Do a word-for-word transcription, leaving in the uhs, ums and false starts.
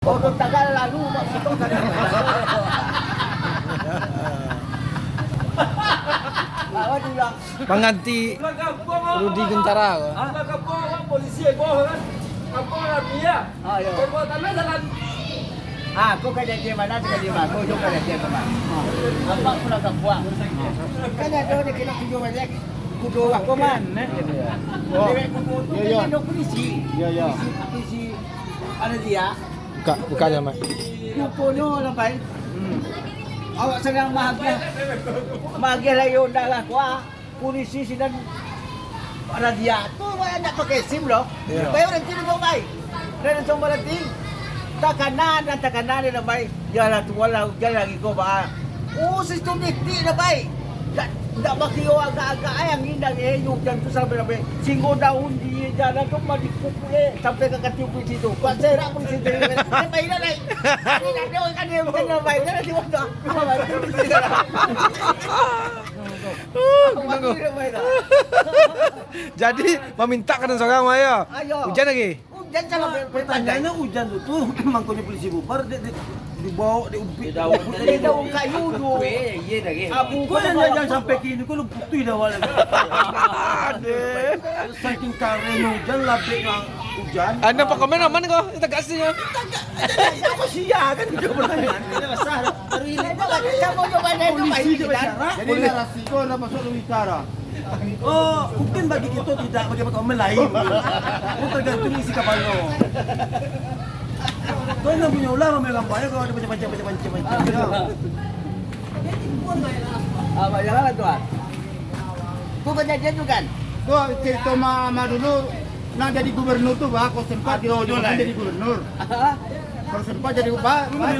Pokok tagal lalu, Pak Sito. Awak bilang. Pangganti Rudi Gentara ko. Hah? Kampung awak polisi, eh, boh, kan? Kampung Arabia. Ah, yo. Perbuatan salah. Ah, ko kajadian ma, kajadian ma, ko jo kajadian ma. Ah. Apa pula kampung? Kan ado di kena tujuh baliak. Kudo lah. Ko ma, eh? Oh. Dewek kudo tu. Yo, yo. Kan ado polisi. Yo, yo. Polisi, polisi. Ado dia. Buka, buka je, Mat. Ruponyo lah, Pai. Hmm. Awak sadang maagiah, maagiah layun dah lah, kuah. Polisi sinan razia. Tu awak ndak pakai SIM doh. Iyo. Pai baranti dulu, Pai. Dah langsung baranti. Takana, dah takana dia, Pai. Yalah, tu lah, ujan lagi ko, Pai. Oh, situ titik dah, Pai. Dak, dak bakio agak-agak ai angin dari, eh, ujan tu sampai-sampai. Singgo daun di jalan tu mah dipupuk, eh, sampai ka kaki polisi tu. Buat serak polisi tu. Dia main dah, Pai. Tadi dah ada orang kan dia, bukan dia main. Dia dah tiba tu. Dia main tu polisi dah. Awak tu dia main dah. Jadi, mamintak ka nan sorang, Mak, yo? Ayo. Ujan lagi? Ujan sangat. Pertanyaannyo, ujan tu, tu mangkonyo polisi bubar, dek, dek, dibaok, dek umpik, dek daun, dek daun kayu tu. Eh, iyo dah, eh. Abu, ko nan jan sampai kini, ko lun putuih dah awak lagi. Aduh. Saking karenyo ujan, labek nan ujan. Anda pakomen aman ko? Tagak sajo. Tagak. Jadi, itu ko sia kan, itu pertanyaan. Tidak masalah. Baru ini. Polisi je basyarat. Jadi, narasi ko lah masuk logika dah. Oh, mungkin bagi kito tidak, bagi pakawan lain. Itu tergantung isi kapalo. Kau yang punya ulah, ramai-ramai, kalau ada macam-macam, macam-macam, macam-macam. Ah, Pak, janganlah, Tuan. Tu kejadian tu, kan? Tu cerita ma-, ma dulu, nak jadi gubernur tu, bah, kau sempat. Aduh, dia jadi gubernur. Hah? Kau sempat jadi, bah, bah,